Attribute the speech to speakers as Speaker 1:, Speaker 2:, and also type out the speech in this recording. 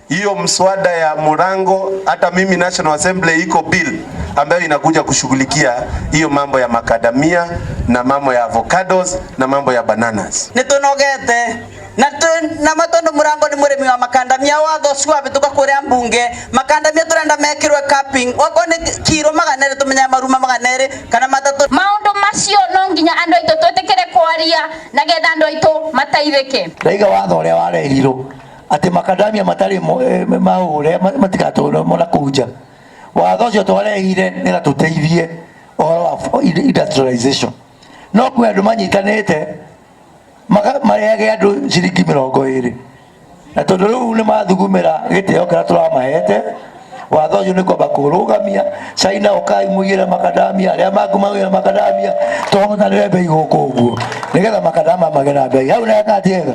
Speaker 1: Hiyo mswada ya Murango, hata mimi National Assembly iko bill ambayo inakuja kushughulikia hiyo mambo ya makadamia na mambo ya avocados na mambo ya bananas.
Speaker 2: Nä tå nogete na matondu Murango nä må rä mi wa makandamia. Watho ũcio wabĩtũka kũrĩa mbunge, makandamia tũrenda mekĩrwe capping, okorwo nĩ kiro 200 tũmenyaga maruma 200 kana 3.
Speaker 3: Maundu macio no nginya andu aitu twitikire kwaria na getha andu aitu mateithike.
Speaker 4: Ndaiga watho ũrĩa warehirwo atĩ makadamia matarĩ mahũre matigatũrwo na kũu nja. Watho ũcio twarehire nĩgetha tũteithie ũhoro wa industrialization, no kwĩ andũ manyitanĩte marehage andũ ciringi 20, na tondũ rĩu nĩ mathugumĩra gĩtĩo kĩrĩa tũramahete, watho ũcio nĩ kwamba kũrũgamia. China, ũkai mũigĩre makadamia, arĩa mangĩ makadamia, tũhotanĩre bei gũkũ ũguo nĩgetha makadamia magĩe na bei hau na katiega.